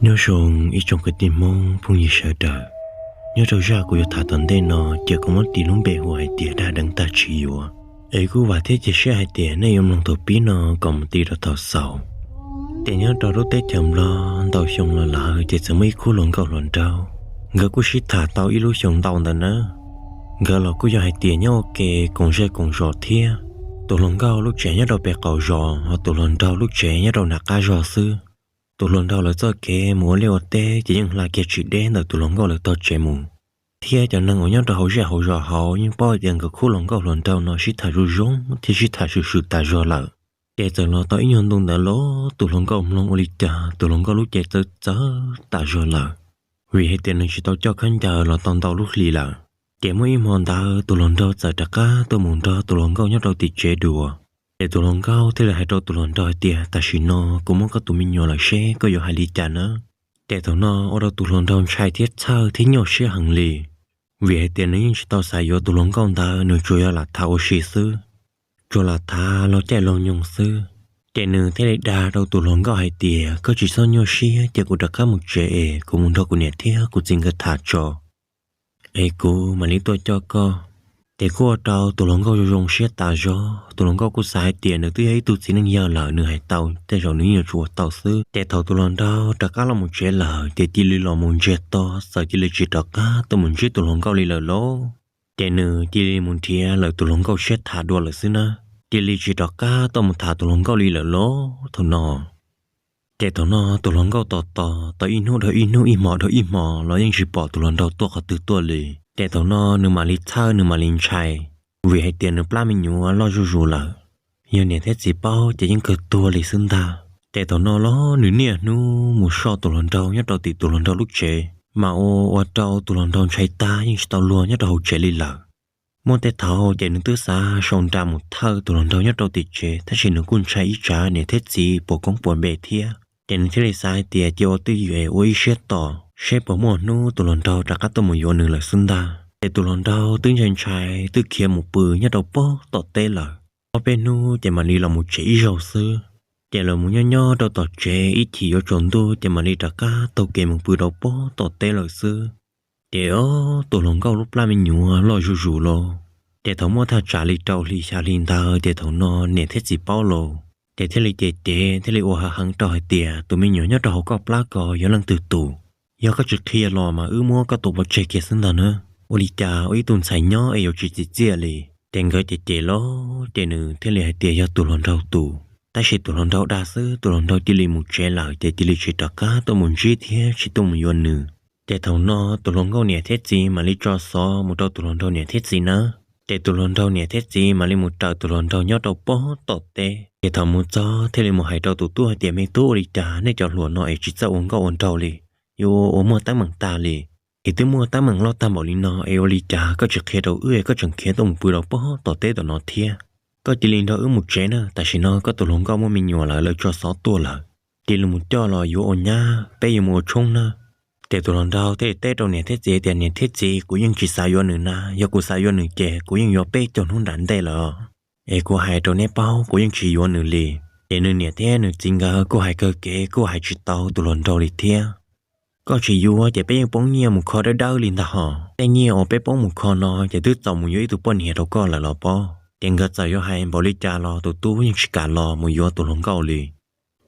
Nyob zoo ib tsoom kwv tij Hmoob phooj ywg sawv daws. Nyob rau zaj kuv yuav tham tom ntej no ces kuv muab tis lub npe hu hais tias Dag Deev Tag Tsis Yuav. Es kuj vam thiab cia siab hais tias nej yuav mloog thaum pib no kom mus ti rau thaum xaus. Ces nyob rau lub teb chaws Nplog ntau xyoo los lawm ces txawm muaj ib khub hluas nkauj hluas nraug, nkawd kuj sib tham tau ib lub xyoo ntau ntawd nawb. Nkawd los kuj yog hais tias nyob ua ke koom zej koom zos thiab. Tus hluas nkauj lub tsev nyob rau pem qaum zos, ho tus hluas nraug lub tsev nyob rau nram qab zos xwb. Tus hluas nraug lawv txoj kev mus ua liaj ua teb ces yeej hla kiag tsis deb ntawm tus hluas nkauj lawv tog tsev mus, thiab cov neeg uas nyob rau hauv zej hauv zos hauv yeej paub tias nkawd khub hluas nkauj hluas nraug no sib tham zoo zoo thiab sib tham swm swm tas zog lawm. Ces txawm los tau ib nyuag ntu ntawd los tus hluas nkauj mloog ua li cas tus hluas nkauj lub cev txawv txawv tas zog lawm, vim hais tias nws tsis tau coj khaub ncaws los tau ntau lub hlis lawm. Ces muaj ib hmo ntawd tus hluas nraug txawm rov qab tuaj mus nrog tus hluas nkauj nyob rau tim tsev dua. Ces tus hluas nkauj thiaj li hais rau tus hluas nraug hais tias, tam sim no kuv muaj koj tus me nyuam lawm seb koj yuav hais li cas nawb. Ces thaum no ua rau tus hluas nraug ntshai thiab txhawj thiab nyuaj siab heev li, vim hais tias nws yeej tsis tau xav yuav tus hluas nkauj ntawd, nws tsuas yog lam tham ua si xwb, tsuas lam tham laug caij laug nyoog xwb. Ces nws thiaj li dag rau tus hluas nkauj hais tias, koj tsis txhob nyuaj siab, ces kuv rov qab mus tsev es kuv mus nrog kuv niam thiab kuv txiv nkawd tham tso, es kuv mam li tuaj coj koj. Ces kuj ua rau tus hluas nkauj zoo zoo siab tas zog, tus hluas nkauj kuj xav hais tias nws twb yog ib tug txiv neej yawg lawm, nws hais tau tej zaum nws yeej yuav tsum ua tau xwb. Ces thaum tus hluas nraug rov qab los mus tsev lawm ces cia li los mus ntsiag to, txawm cia li tsis rov qab tuaj mus ntsib tus hluas nkauj li lawm lauj. Ces nws cia li mus nrhiav lawm tus hluas nkauj siab tham dua lawm xwb na, cia li tsis rov qab tuaj mus tham tus hluas nkauj li lawm lauj thaum no. Ces thaum no tus hluas nkauj tos tos tau ib hnub dhau ib hnub, ib hmo dhau ib hmo los yeej tsis pom tus hluas nraug tuaj qhov twg tuaj li. Ces thaum no nws mam li txhawj, nws mam li ntshai, vim hais tias nws plab me nyuam loj zuj zus lawm, yog niam thiab txiv paub ces yeej kawg tuag li xwb ntag. Ces thaum no los nws niaj hnub mus soj tus hluas nraug nyob rau tim tus hluas nraug lub tsev, mas ua ua rau tus hluas nraug ntshai tag yeej tsis tau luag nyob rau hauv tsev li lawm. Muaj tej thaum ces nws twb xav sau nra mus thawj tus hluas nraug nyob rau tim tsev, tab sis nws kuj ntshai ib tsam niam thiab txiv puas koob puas npe thiab. Ces nws thiaj li xav hais tias cia ua twj ywm es ua ib siab tos seb puas muaj hnub tus hluas nraug rov qab tuaj mus yuav nws lawm xwb ntag. Ces tus hluas nraug twb ntshai ntshai twb khiav mus pw nyob rau pob tom teb lawm. Ob peb hnub ces mam li los mus tsev ib zaug xwb. Ces los mus nyob nyob rau tom tsev ib chim yuav tsaus ntuj ces mam li rov qab taug kev mus pw rau pob tom teb lawm xwb. Ces ob tus hluas nkauj lub plab me nyuam loj zuj zus lauj. Ces thaum muaj thaj tsam li rau hli xya hli ntawd ces thaum no niam thiab txiv paub lauj, ces thiaj li cem cev thiaj li ua hav heev rau hais tias tus me nyuam nyob rau hauv koj plab ko yog leej twg tus? Yog koj tsis qhia los mas wb muab koj tua pov tseg kiag xwb ntag na. Ua li cas ua ib tug ntxhais nyob es yuav tsis txim txiaj li? Ces nkawd cem cem lauj, ces nws thiaj li hais tias yog tus hluas nraug tus. Tab sis tus hluas nraug dag xwb, tus hluas nraug cia li mus tsev lawm ces cia li tsis rov qab tuaj mus ntsib thiab tsis tuaj mus yuav nws. Ces thaum no tus hluas nkauj niam thiab txiv mam li tso xov mus rau tus hluas nraug niam thiab txiv nawb. Ces tus hluas nraug niam thiab txiv mam li mus raws tus hluas nraug nyob rau pob tom teb. Ces thaum mus txog thiaj li mus hais rau tus tub hais tias, me tub, ua li cas nej cov hluas no es tsis txawj ua nkauj ua nraug li, yuav ua muaj teeb meem tag li? Es twb muaj teeb meem loj tag npaum li no es ua li cas koj tsis qhia rau wb, koj tseem khiav tuaj mus pw rau pob tom teb tom no thiab? Koj cia li nrog wb mus tsev na, tam sim no koj tus hluas nkauj muaj me nyuam lawm, lawv tso xov tuaj lawm. Cia li mus coj los yuav ua nyab, peb yuav mus ua tshoob na. Ces tus hluas nraug thiaj li teb rau niam thiab txiv tias, niam thiab txiv, kuv yeej tsis xav yuav nws na, yog kuv xav yuav nws ces kuv yeej yuav peb caug hnub nram ntej lawm. Es kuv hais rau neb paub, kuv yeej tsis yuav nws li. Ces nws niam thiab nws txiv nkawd kuj hais kawg kev kuj hais tsis tau tus hluas nraug li thiab. Koj tsis yuav ces peb yeej poob nyiaj mus kho dawb dawb li ntag hos. Tej nyiaj uas peb poob mus kho no ces twb txaus mus yuav ib tug poj niam rau koj lawm los pob. Ces nkawd txawm yuav hais npaum li cas los tus tub yeej tsis kam los mus yuav tus hluas nkauj li.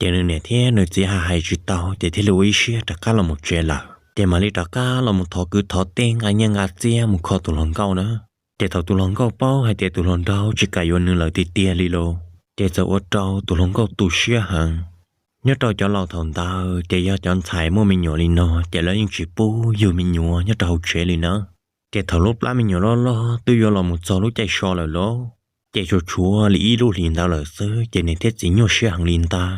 Ces nws niam thiab nws txiv hais hais tsis tau ces thiaj li ua ib siab rov qab los mus tsev lawm. Ces mam li rov qab los mus thov kwv thov tij nqa nyiaj nqa txiaj mus kho tus hluas nkauj na. Ces thaum tus hluas nkauj paub hais tias tus hluas nraug tsis kam yuav nws lawm tiag tiag li lauj, ces txawm ua rau tus hluas nkauj tu siab heev. Nyob rau cov laus thaum ntawd ces yog cov ntxhais muaj me nyuam li no ces lawv yeej tsis pub yug me nyuam nyob rau hauv tsev li na. Ces thaum lub plab me nyuam loj loj twb yuav los mus txog lub caij so lawm lauj, ces tsuas tshuav li ib lub hlis ntawd lawm xwb ces niam thiab txiv nyuaj siab heev li ntag,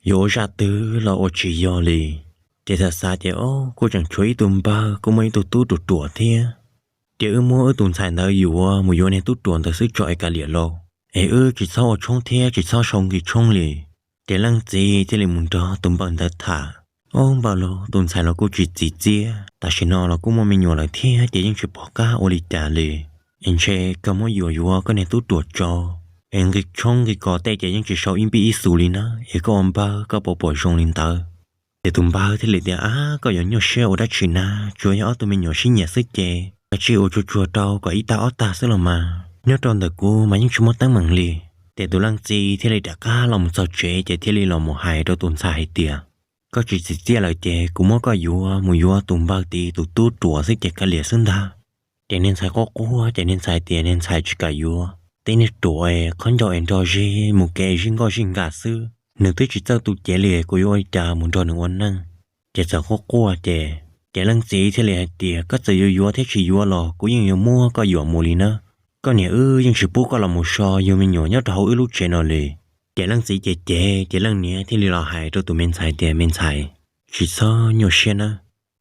yuav ua zaj twg los ua tsis yog li. Ces xav xav ces, o, kuj tseem tshuav ib tug npawg kuj muaj ib tug tub ruam ruam thiab. Ces wb muab wb tus ntxhais ntawd yuav mus yuav niag tub ruam ntawd xwb tso es kav liam lauj, es wb tsis txhob ua tshoob thiab tsis txhob sau nqi tshoob li. Ces leej txiv thiaj li mus nrog tus npawg ntawd tham. Ob npawg los tus ntxhais los kuj tsis txim txiaj, tam sim no los kuj muaj me nyuam lawm thiab ces yeej tsis pom qab ua li cas li. Es ntshe koj muab yuam yuav koj niag tub ruam tso, es nqi tshoob nqi kos tej ces yeej tsis sau ib npib ib xus li na, es koj ua npawg koj puas pom zoo li ntawd? Ces tus npawg thiaj li tias, Ab, koj yuav nyuaj siab ua dab tsi na, tsuas yog ob tug me nyuam sib nyiam xwb ces cia ua tsuag tsuag rau kom ib tag ob tag xwb los mas. Nyob rau ntawm kuv mas yeej tsis muaj teeb meem li. Ces tus leej txiv thiaj li rov qab los mus txog tsev ces thiaj li los mus hais rau tus ntxhais hais tias, Koj tsis txim txiaj lawm ces kuv muab koj yuav mus yuav tus npawg tid tus tub ruam xwb ces kav liam xwb ntag. Ces niag ntxhais quaj quaj ces niag ntxhais tias niag ntxhais tsis kam yuav, tej niag ruam es qhov ncauj es nrog zig mus kev zij nkauj zij nkas xwb, nws twb tsis txawj tu cev li, kuv yuav ua li cas mus nrog nws ua neej. Ces txawm quaj quaj ces, ces leej txiv thiaj li hais tias, Koj txawm yuav yuav thiab tsis yuav los kuv yeej yuav muab koj yuam mus li na. Koj niam wb yeej tsis pub koj los mus so yug me nyuam nyob rau hauv wb lub tsev no li. Ces leej txiv ces ces ces leej niam thiaj li los hais rau tus me ntxhais tias, Me ntxhais, tsis txhob nyuaj siab na,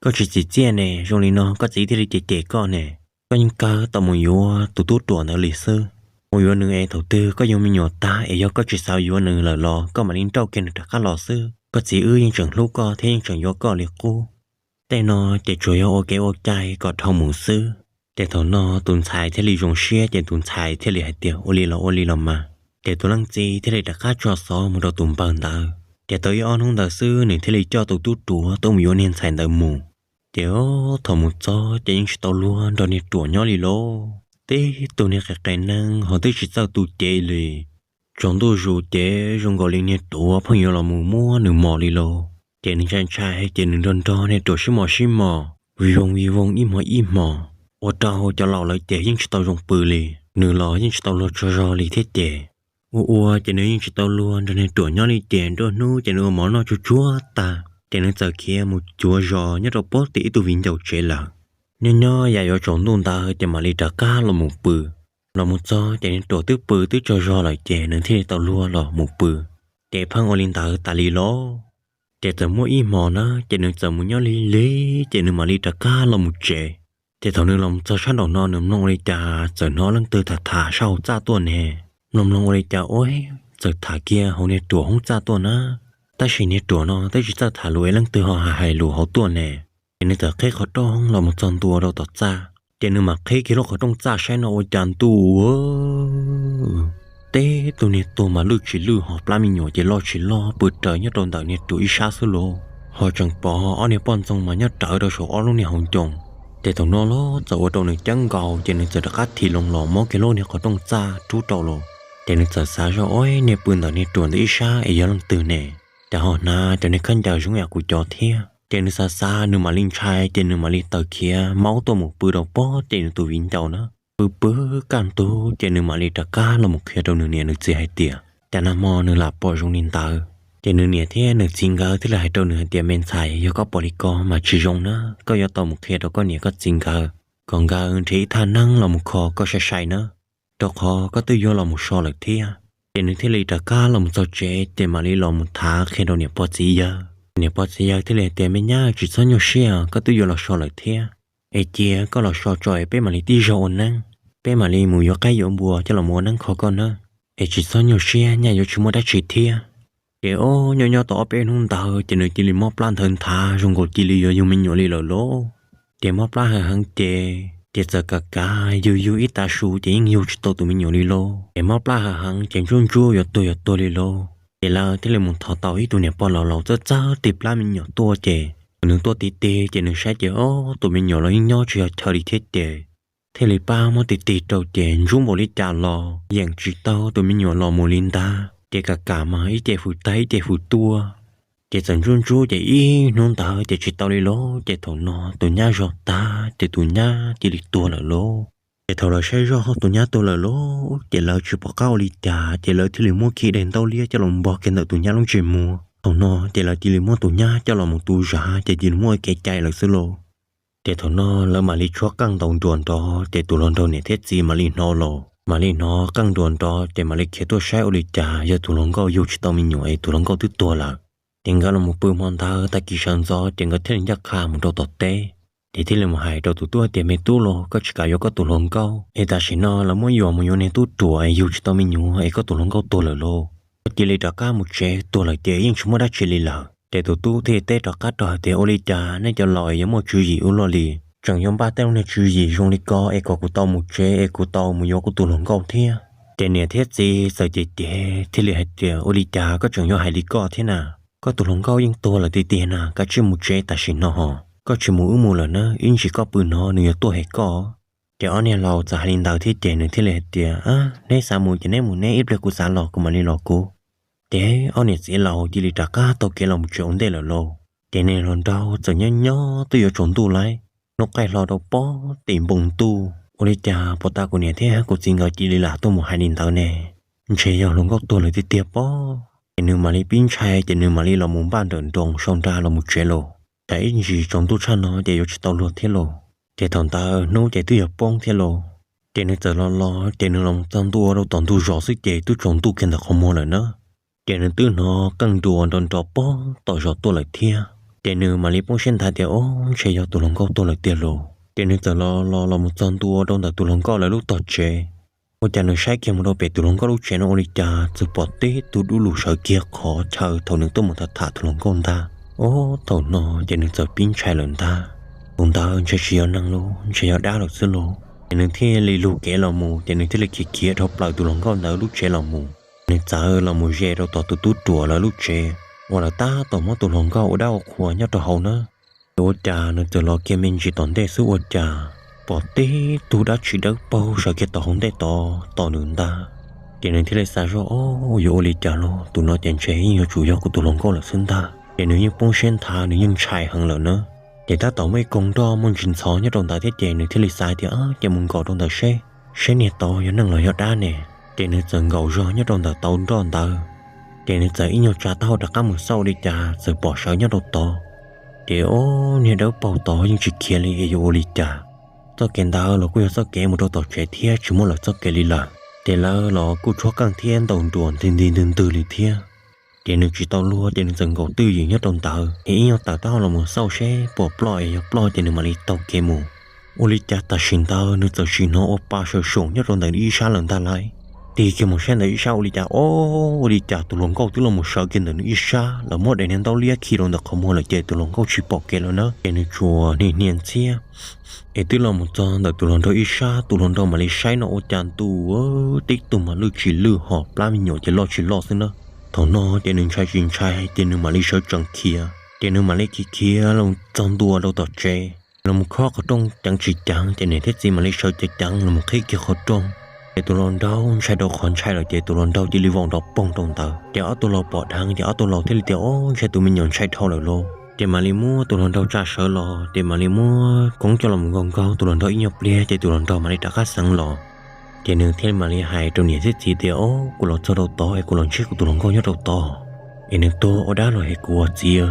koj tsis txim txiaj ne, zoo li no koj txiv thiaj li cem cem koj ne. Koj yeej kawg tau mus yuav tus tub ruam ntawd li xwb. Mus yuav nws es thaum twg koj yug me nyuam tag es yog koj tsis xav yuav nws lawm los koj mam li nrauj kiag nws rov qab los xwb. Koj txiv wb yeej tseem hlub koj thiab yeej tseem yuav koj li qub. Tej no ces tsuas yog ua kev ua cai kom dhau mus xwb. Ces thaum no tus ntxhais thiaj li zoo siab ces tus ntxhais thiaj li hais tias, Ua li los ua li los mas. Ces tus leej txiv thiaj li rov qab tso xov mus rau tus npawg ntawd ces tau ib ob hnub ntawd xwb nws thiaj li coj tus tub ruam tuaj mus yuav niag ntxhais ntawd mus. Ces thaum mus txog ces yeej tsis tau luag nrog niag ruam nyob li lauj. Tib tug niag qe qe neeb ho twb tsis txawj tu cev li. Tsaus ntuj zus ces zoo nkaus li niag ruam pheej yuav los mus muab nws mos li lauj. Ces nws ntshai ntshai ces nws nrog nrog niag ruam sib mos sib mos, vij voog vij voog ib hmos ib hmos, ua rau cov laus lawv ces yeej tsis tau zoo pw li. Nws los yeej tsis tau luag tsaug zog li thiab ces ua ua ces nws yeej tsis tau luag nrog niag ruam nyob li ces nruab hnub ces nws ua mov noj tsuag tsuag tag ces nws txawm khiav mus cuav zos nyob rau pob tim ib tug viv ncaus tsev lawm. Nyob nyob yam yuav tsaus ntuj ntawd ces mam li rov qab los mus pw. Los mus txog ces niag ruam twb pw twb tsaug zog lawm ces nws thiaj li tau luag los mus pw. Ces pheej ua li ntawd tas li lauj. Ces txawm muaj ib hmos na ces nws txawm mus nyob lig lig ces nws mam li rov qab los mus tsev. Ces thaum nws los mus txog sab nraum no nws mloog ua li cas txawm hnov leej twg tham tham sab hauv txaj tuaj ne. Mloog mloog ua li cas ua txawm tham kiag hauv niag ruam hoob txaj tuaj na. Tab sis niag ruam no twb tsis txawj tham lus es leej twg ho hais hais lus hauv tuaj ne. Ces nws txawm qhib qhov rooj los mus txog ntua rau tom txaj ces nws mam qhib kiag lub qhov rooj txaj saib no ua cas ntuj, teb tug niag tuag mas lwj tsis lwj ho plab me nyuam ces loj tsis loj pw raws nyob rau ntawm niag ruam ib sab xwb lauj. Ho tseem pom ob niag poj ntxoog mas nyob rawv rau saum ob lub niag hauv ncoo. Ces thaum no los txawm ua rau nws ceeb nkaus ces nws txawm rov qab thim loo los muab kiag lub niag qhov rooj txaj rub rau los. Ces nws txawm xav zoj, Ua, niag pw ntawm niag ruam ntawd ib sab es yog leej twg ne? Cas ho hnav cov niag khaub ncaws zoo yam kuv cov thiab? Ces nws xav xav nws mam li ntshai ces nws mam li taws khiav maub tuaj mus pw rau pob tim nws tus viv ncaus na. Pw pw kaj ntug ces nws mam li rov qab los mus qhia rau nws niam nws txiv hais tias cas nag hmo nws lam pom zoo li ntawd. Ces nws niam thiab nws txiv nkawd thiaj li hais rau nws hais tias, Me ntxhais, yog koj pom li ko mas tsis zoo na, koj yuav tau mus qhia rau koj niam koj txiv nkawd kom nkawd nrhiav ib thaj neeb los mus kho koj sai sai na, rau qhov koj twb yuav los mus so lawm thiab. Ces nws thiaj li rov qab los mus txog tsev ces mam li los mus thav qhia rau niam pog txiv yawg. Niam pog txiv yawg thiaj li hais tias, Me nyab, tsis txhob nyuaj siab, koj twb yuav los so lawm thiab. Es cia koj los so tso es peb mam li tib zaug ua neeb, peb mam li mus yuav qaib yuav npua coj los mus ua neeb kho koj nawb. Es tsis txhob nyuaj siab, nyaj yuav tsis muaj dab tsi thiab. Ces ob nyob nyob tau ob peb hnub ntawd ces nws cia li mob plab nthawv nthav zoo nkaus cia li yuav yug me nyuam li lawm lauj. Ces mob plab hav heev ces, ces txawm kav kav yug yug ib tav su ces yeej yug tsis tau tus me nyuam li lauj. Ces mob plab hav heev ces ntsuab ntsuab yuav tuag yuav tuag li lauj. Ces lawv thiaj li mus thov tau ib tug niam pog laus laus txawj txawj tig plab me nyuam tuaj ces nws tuaj tig tig ces nws saib ces ob tus me nyuam los yeej nyob tsis yog chaw li thiab ces thiaj li pab muab tig tig rau ces ntsuab npaum li cas los yeem tsis tau tus me nyuam los mus li ntag. Ces kam kam mas ib ce hws tag ib ce hws tuaj. Ces txawm ntsuab ntsuab ces ib hnub ntawd ces tsis tau li lauj. Ces thaum no tus nyab zog tag ces tus nyab cia li tuag lawm lauj. Ces thaum lawv saib zoj tus nyab tuag lawm lauj ces lawv tsis pom qab ua li cas ces lawv thiaj li muab khib daim ntaub liab coj los npog kiag ntawm tus nyab lub ntsej muag. Thaum no ces lawv cia li muab tus nyab coj los mus tu zam ces cia li muab ua kev cai lawm xwb lauj. Ces thaum no lawv mam li tshuab qeej ntaus nruas nrov ces tus hluas nraug niam thiab txiv mam li hnov los, mam li hnov qeej nruas nrov ces mam li khiav tuaj saib ua li cas yog tus hluas nkauj yug tsis tau me nyuam es tus hluas nkauj twb tuag lawm. Ces nkawd los mus pw hmo ntawd tag kis sawv ntxov ces nkawd thiaj li ncaj qha mus rau tom teb. Ces thiaj li mus hais rau tus tub hais tias, Me tub los, koj tsis kam yuav koj tus hluas nkauj es tam sim no lawv muab yuam mus yuav niag tub ruam es yug tsis tau me nyuam es koj tus hluas nkauj tuag lawm lauj. Koj cia li rov qab mus tsev, tuag lawm ces yeej tsis muaj dab tsi li lawm. Ces tus tub thiaj teb rov qab rau hais tias, Ua li cas nej cov laus es yuav muaj tswv yim ua luaj li, tseem yuav npaj tej lub niag tswv yim zoo li ko es kom kuv tau mus tsev es kuv tau mus yuav kuv tus hluas nkauj thiab? Ces niam thiab txiv txawm cem cem thiaj li hais tias, Ua li cas koj tseem yuav hais li koj thiab na? koj tus hluas nkauj yeej tuag lawm tiag tiag na, kav tsij mus tsev tam sim no ho, koj tsis mus wb mus lawm na, ib ntsis koj pw no nws yuav tuaj hem koj. Ces ob niag laus txawm hais li ntawd thiab ces nws thiaj li hais tias, Neb xav mus ces neb mus neb, ib pliag kuv xav los kuv mam li los kuv. Ces ob niam txiv laus cia li rov qab taug kev los mus tsev ua ntej lawm lauj. Ces niag hluas nraug txawm nyob nyob twb yuav tsaus ntuj lauj, hnub qaij hlo rau pob tim npoo ntuj, ua li cas pom tas kuv niam thiab kuv txiv nkawd cia li lam tuaj mus hais li ntawd ne, ntshe yog hluas nkauj tuag lawm tiag tiag pob. Ces nws mam li pib ntshai ces nws mam li los mus npaj nrawm nroos sau nra los mus tsev lauj. Tsam ib ntsis tsaus ntuj tshaj no ces yuav tsis tau luag thiab lauj. Ces thaum ntawd hnub ces twb yuav poob thiab lauj. Ces nws txawm los los ces nws los mus txog ntua rau tom ntug zos xwb ces twb tsaus ntuj kiag ntawm qhov muag lawm na. Ces nws twb hnov qeej nruas nrov nrov pob tom zos tuaj lawm thiab. Ces nws mam li poob siab nthav tias, Ob, ntshe yog tus hluas nkauj tuag lawm tiag lauj. Ces nws txawm los los los mus txog ntua rau ntawm tus hluas nkauj lawv lub tog tsev. Ua cas nws saib kiag mus rau pem tus hluas nkauj lub tsev no ua li cas txawm pom tib tug dub lug sawv kiag qhov chaw thaum nws tuaj mus tham tham tus hluas nkauj ntag. Ob, thaum no ces nws txawm pib ntshai lawm ntag. Tus ntawd ntshe tsis yog neeg lauj, ntshe yog dab lawm xwb lauj. Ces nws thiaj li lug kev los mus ces nws thiaj li khiav khiav dhau plaws tus hluas nkauj ntawd lub tsev los mus. Nws txawm los mus ze rau tom tus tub ruam lawv lub tsev uas lawv tab tom muab tus hluas nkauj ua dab ua qhua nyob rau hauv na. Ces ua cas nws txawm los kiag me ntsis tom ntej xwb ua cas pom tib tug dab tsi dawb paug sawv kiag tom hauv ntej tod tos nws ntag. Ces nws thiaj li xav zoj, Ob, yuav ua li cas lauj, tus no ces ntshe yeej yuav tsum yog kuv tus hluas nkauj lawm xwb ntag. Ces nws yeej poob siab nthav, nws yeej ntshai heev lawm na. Ces tab tom muaj ib koog nroj muaj ntsis ntxhov nyob rau ntawd thiab ces nws thiaj li xav tias, Ces mus nkaum rau ntawd seb, seb niag tod yog neeg los yog dab ne. Ces nws txawm nkaum zog nyob rau ntawm tau nroj ntawd. Ces nws txawm ib nyuag tsa taub hau rov qab mus xauj li cas txawm pom sawv nyob rau tod. Ces ob, niag dawb paug tod yeej tsis khiav li es yuav ua li cas. Txoj kev ntawd los kuj yog txoj kev mus rau tom tsev thiab tsis muaj lawv txoj kev li lawm. Ces lawv los kuj tshuab qeej thiab ntaus nruas ntwg nti ntwg ntwg li thiab. Ces nws tsis tau luag ces nws txawm nkaum twj ywm nyob rau ntawd es ib nyuag tawm taub hau los mus xauj seb puas ploj es yog ploj ces nws mam li taug kev mus. Ua li cas tam sim ntawd nws txawm sim hnov ua pa sawv soom nyob rau ntawm nws ib sab lawm ntag lauj. Tig kiag mus saib ntawm ib sab ua li cas, ob, ua li cas tus hluas nkauj twb los mus sawv kiag ntawm nws ib sab, lawv muab daim niag ntaub liab khi rau ntawm qhov muag lawm ces tus hluas nkauj tsis pom kev lawm na. Ces nws tsuas hnia hnia ntxhiab es twb los mus txog ntawm tus hluas nraug ib sab, tus hluas nraug mam li saib no ua cas ntuj, tib tug mas lwj tsis lwj ho plab me nyuam ces loj tsis loj xwb na. Thaum no ces nws ntshai tsis ntshai ces nws mam li sawv tsees khiav. Ces nws mam li khiav khiav los txog ntua rau tom tsev, los mus khob qhov rooj ceev tsis ceev ces niam thiab txiv mam li sawv ceev ceev los mus qhib kiag qhov rooj. Ces tus hluas nraug ntshai rau qhov ntshai lawm ces tus hluas nraug cia li voom nrov poog rau ntawd. Ces ob tug laus pom dheev ces ob tug laus thiaj li tias, Ob, ntshe tus me nyuam ntshai dhau lawm lauj. Ces mam li muab tus hluas nraug tsa sawv los ces mam li muab koob coj los nkaug nkaug tus hluas nraug ib nyuag pliag ces tus hluas nraug mam li rov qab xeev los. Ces nws thiaj mam li hais rau niam thiab txiv tias, Ob, kuv los txog rau tod es kuv los ntsib kuv tus hluas nkauj nyob rau tod es nws tuag ua dab los hem kuv txiv.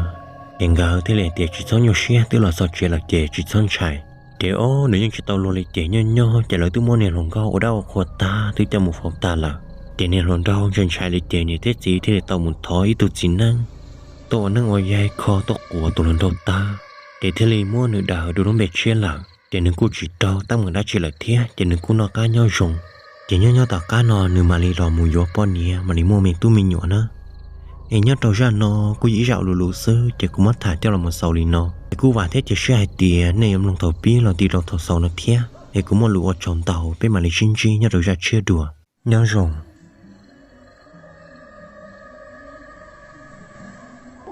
Ces nkawd thiaj li hais tias, Tsis txhob nyuaj siab, twb los txog tsev lawm ces tsis txhob ntshai. Ces ob, nws yeej tsis tau luag li ces nyob nyob ces lawv twb muab niag hluas nkauj ua dab ua qhua tag twb coj mus faus tag lawm. Ces niag hluas nraug ntshai ntshai li ces niam thiab txiv thiaj li tau mus thov ib tug txiv neeb tuaj ua neeb ua yaig kho tuaj quas tus hluas nraug tag, ces thiaj li muab nws daws dua lub npe tshiab lawm. Ces nws kuj tsis raug teeb meem dab tsi lawm thiab ces nws kuj noj qab nyob zoo. Ces nyob nyob tom qab no nws mam li los mus yuav poj niam mam li muaj me tub me nyuam na. Es nyob rau zaj no kuj yog ib zaj ua luv luv xwb ces kuv muab tham coj los mus xaus li no. Es kuj vam thiab cia siab hais tias nej yuav mloog thaum pib los ti rau thaum xaus no thiab. Es kuv muaj lus ua tsaug ntau, peb mam li sib ntsib nyob rau zaj tshiab dua. Nyob zoo.